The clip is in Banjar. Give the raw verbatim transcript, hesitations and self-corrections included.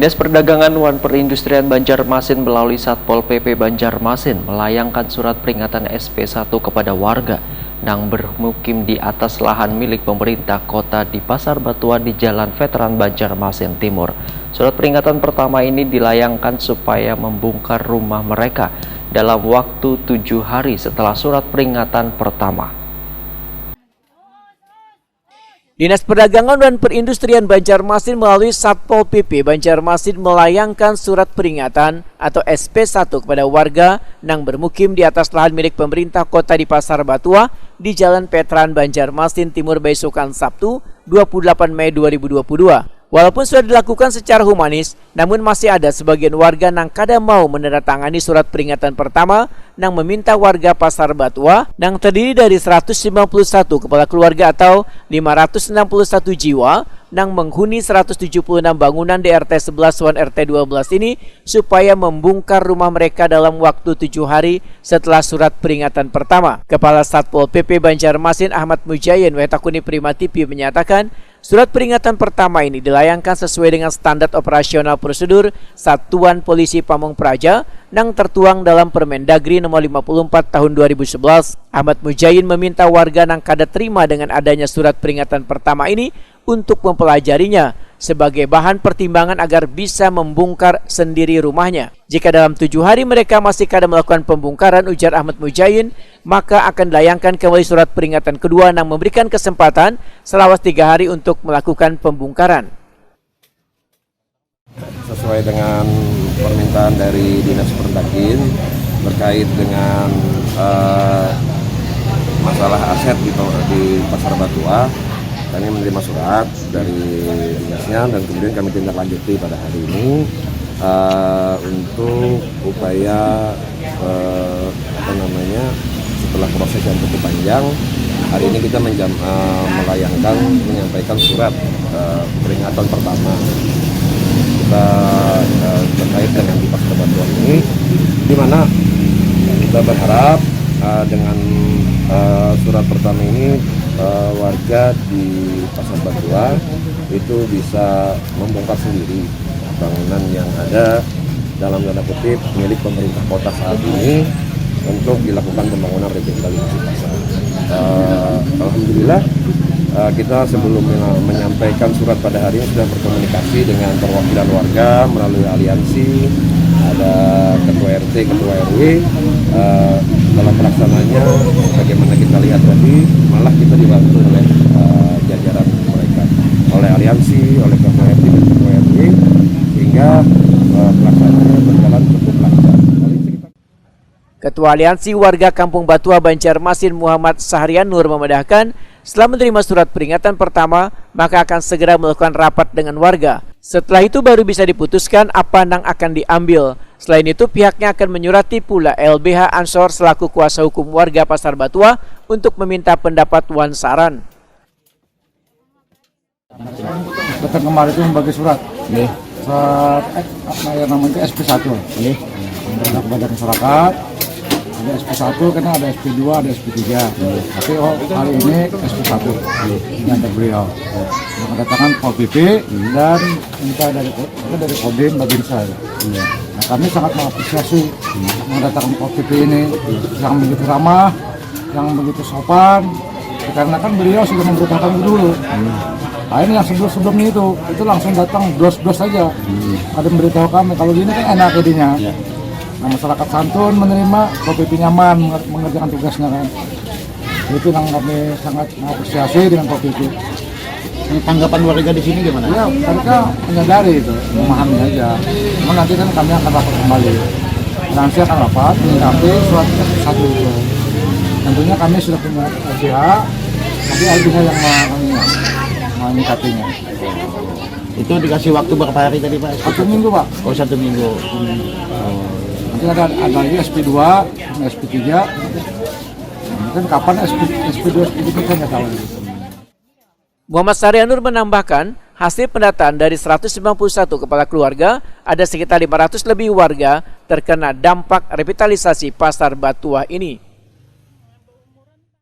Dinas Perdagangan wan Perindustrian Banjarmasin melalui Satpol P P Banjarmasin melayangkan surat peringatan S P satu kepada warga nang bermukim di atas lahan milik pemerintah kota di Pasar Batuan di Jalan Veteran Banjarmasin Timur. Surat peringatan pertama ini dilayangkan supaya membongkar rumah mereka dalam waktu tujuh hari setelah surat peringatan pertama. Dinas Perdagangan dan Perindustrian Banjarmasin melalui Satpol P P Banjarmasin melayangkan surat peringatan atau S P satu kepada warga nang bermukim di atas lahan milik pemerintah kota di Pasar Batua di Jalan Petran Banjarmasin Timur baisukan Sabtu dua puluh delapan Mei dua ribu dua puluh dua. Walaupun sudah dilakukan secara humanis, namun masih ada sebagian warga nang kada mau menandatangani surat peringatan pertama nang meminta warga Pasar Batua nang terdiri dari seratus lima puluh satu kepala keluarga atau lima ratus enam puluh satu jiwa nang menghuni seratus tujuh puluh enam bangunan di R T sebelas wan R T dua belas ini supaya membongkar rumah mereka dalam waktu tujuh hari setelah surat peringatan pertama. Kepala Satpol P P Banjarmasin Ahmad Mujayen Wetakuni Prima T V menyatakan, surat peringatan pertama ini dilayangkan sesuai dengan standar operasional prosedur Satuan Polisi Pamung Praja nang tertuang dalam Permendagri nomor lima puluh empat tahun dua ribu sebelas. Ahmad Mujayen meminta warga nang kada terima dengan adanya surat peringatan pertama ini untuk mempelajarinya sebagai bahan pertimbangan agar bisa membongkar sendiri rumahnya. Jika dalam tujuh hari mereka masih kada melakukan pembongkaran, ujar Ahmad Mujayen, maka akan dilayangkan kembali surat peringatan kedua nang memberikan kesempatan selawas tiga hari untuk melakukan pembongkaran. Sesuai dengan permintaan dari Dinas Perdakin terkait dengan eh, masalah aset di, di Pasar Batua, kami menerima surat dari dinasnya dan kemudian kami tindak lanjuti pada hari ini eh, untuk upaya eh, apa namanya, setelah proses yang cukup panjang, hari ini kita menjam, eh, melayangkan, menyampaikan surat eh, peringatan pertama kita eh, terkait dengan di Pasar Batuan ini, di mana kita berharap eh, dengan eh, surat pertama ini eh, warga di Pasar Batua itu bisa membongkar sendiri bangunan yang ada dalam tanda kutip milik pemerintah kota saat ini untuk dilakukan pembangunan revitalisasi pasar. Eh, Alhamdulillah eh, kita sebelum mena- menyampaikan surat pada hari ini sudah berkomunikasi dengan perwakilan warga melalui aliansi, ada ketua R T, ketua R W. Eh, dalam pelaksanaannya, bagaimana kita lihat tadi, malah kita dibantu oleh eh, jajaran mereka, oleh aliansi, oleh ketua R T dan ketua R W, sehingga eh, pelaksanaannya berjalan cukup lancar. Paling sekitar Ketua Aliansi Warga Kampung Batua Banjarmasin Muhammad Sahrian Nur memedahkan, setelah menerima surat peringatan pertama, maka akan segera melakukan rapat dengan warga. Setelah itu baru bisa diputuskan apa nang akan diambil. Selain itu, pihaknya akan menyurati pula L B H Ansor selaku kuasa hukum warga Pasar Batua untuk meminta pendapat wan saran. Datang kemari itu membagi surat. Nggih. Surat eh, apa yang namanya itu S P satu. Nggih. Kepada, kepada masyarakat. Ada S P satu, karena ada S P dua, ada S P tiga. Tapi oh, hari ini S P satu. Ini ada beliau. Yang kedatangan Pol P P dan minta dari Ko- apa, dari Kodim Babinsa. Nah, kami sangat mengapresiasi mendatangkan Pol P P ini yang begitu ramah, yang begitu sopan, dikarenakan beliau sudah memberitahukan dulu. Lain yang sebelum-sebelumnya itu, itu langsung datang dos-dos saja. Ada memberitahu kami, kalau gini kan enak jadinya. Nah, masyarakat santun menerima, Pol P P nyaman menger- mengerjakan tugasnya kan. Itu yang kami sangat mengapresiasi dengan Pol P P. Ini tanggapan warga di sini gimana? Ya, mereka menyadari itu, memahami aja. Cuma nanti kan kami akan rapat kembali. Nanti akan rapat, menyikapi surat S P satu itu. Tentunya kami sudah punya L B H, tapi L B H yang me- menyikapinya. Itu dikasih waktu berapa hari tadi Pak? Satu minggu, Pak. Oh, satu minggu. Nanti ada, ada lagi S P dua, S P tiga. Mungkin kapan S P, S P dua, S P tiga, saya nggak tahu. Muhammad Sarianur menambahkan, hasil pendataan dari seratus lima puluh satu kepala keluarga, ada sekitar lima ratus lebih warga terkena dampak revitalisasi Pasar Batuah ini.